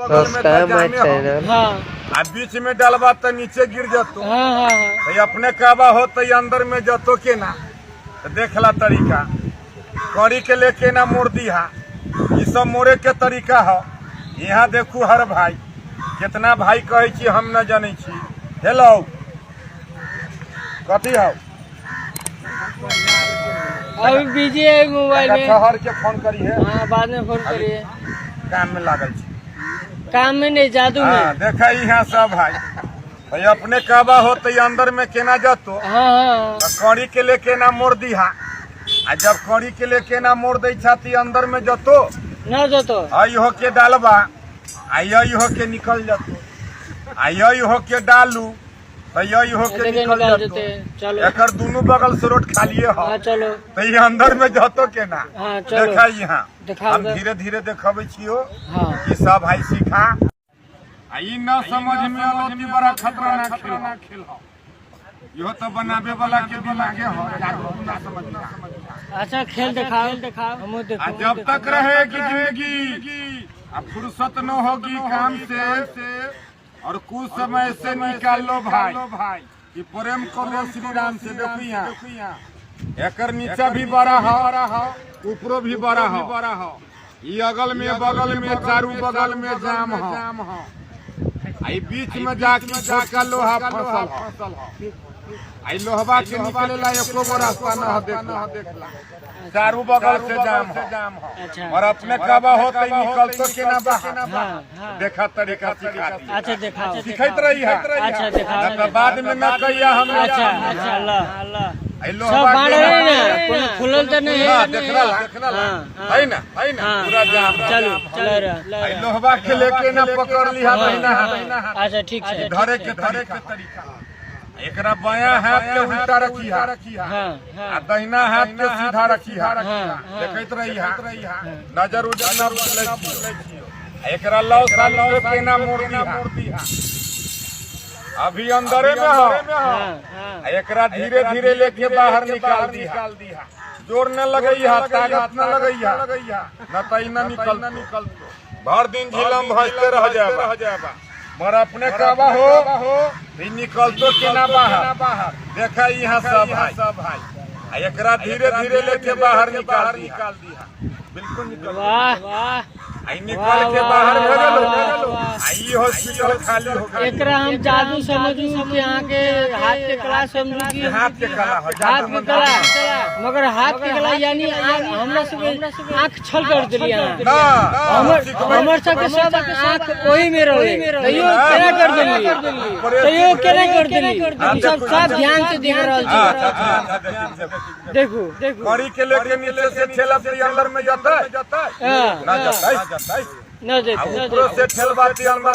Subscribe माय channel. हाँ। आ बीच में डालबा तो नीचे गिर जतो। हाँ हाँ हाँ। तो अपने कहबा हो तो अंदर में जतो के ना। तो देखला तरीका, कड़ी के लेके ना मोड़ दिहा। ई सब मोड़े के तरीका है। यहाँ देखू हर भाई, कितना भाई कहै छी हम न जानै छी। हेलो, कथी हौ? अभी बिजी है मोबाइल में। ठहर के फोन करी है। हाँ, बाद में फोन करिए। काम में लागल छी। काम में नहीं, जादू हाँ, में। देखा यहाँ सब भाई, भाई अपने कहबा हो तो अंदर में केना जतो। हाँ हाँ। तो कड़ी के लेके ना मोड़ दिहा। आ जब कड़ी के लेके ना मोड़ दै छाती अंदर में जतो ना जतो। आई हो के डालबा, आई हो के निकल जतो। आई हो के डालू तो आई हो के देखे निकल निकाल जतो। देते। चलो। एकर दुनू बगल से रोड खालिए हो। हाँ चलो। तो ये अंदर में जतो के ना। हाँ चलो। देखा यहाँ। दिखाओ हम तो। धीरे धीरे देखबै छियो। हाँ। कि सब भाई सीखा। आ ई न समझ में आलो कि बड़ा खतरनाक खेल हो। इहो तो बनाबे वाला के दिमागे हो। ना समझ में। अच्छा खेल दिखाओ, दिखाओ हमू आ देखो। जब तक रहेगी जिंदगी, आ फुर्सत न होगी काम से, और कुछ समय से निकाल लो भाई कि प्रेम करो श्री राम से। देखो यहाँ एकर नीचा भी बड़ा हो, ऊपरो भी बड़ा हो। ई अगल में बगल में चारू बगल में जाम हो। आई बीच में जाके छोटका लोहा फसल हो। आई लोहबा के निकलेला एको गो रास्ता न हो। देखला चारू बगल से जाम हो। अच्छा। और अपने कहबा हो तो निकल तो केना बाहर। हाँ हाँ। देखा तरीका सिखा दी। अच्छा दिखाओ। सिखैत रही है। अच्छा दिखाओ। न तो बाद में न कहिया हम। अच्छा अच्छा अल्लाह। आई सब लोहबा बांध के रहे ना, कोनो खुलल तो नहीं ना है। देखला देखला हाँ, है ना, है ना हाँ, पूरा जाम। चलो चलो। आई लोहबा के लेके ना पकड़ लिहा दहिना हाथ। अच्छा ठीक है। धरे के तरीका, एकरा बायां हाथ के उल्टा रखी हा हाँ आ हाँ। दहिना हाथ के सीधा रखी हा। हाँ। देखैत रही हा, नजर उजर न बदलै छियो। एकरा लौ साल के केना मोड़ दिहा। अभी अंदरे में हो। हाँ हाँ। आ एकरा धीरे धीरे लेके बाहर निकाल दिहा। जोर न लगैहा, ताकत न लगैहा, न त ई न निकल। भर दिन झिलम भजते रह जाबा। मगर अपने कहबा हो ई निकल तो केना बाहर। देखा यहाँ सब भाई, आ एकरा धीरे धीरे लेके बाहर निकाल दिहा। बिल्कुल निकल। वाह वाह। आ ई निकल के बाहर भऽ गेलो। आ ई हॉस्पिटल खाली हो गेल। एकरा हम जादू समझू कि अहाँ के हाथ के कला समझू कि हाथ के कला हो। हाथ के कला? मगर हाथ के कला यानी हमरा सब आँख छल कर देली अहाँ। ना हमर सिखबै। हमर सबके सब आँख ओही में रहे, तैयो केना कर देली, तैयो केना कर देली। सब सब ध्यान से देख रहल अच्छा, छी। अच्छा, अच्छा, देखी, देखी। देखू देखू। कड़ी के लेके नीचे से ठेला से अंदर में जतै हाँ, ना जतै। न आ जेतै। ऊपरो से ठेलबा अंदर में।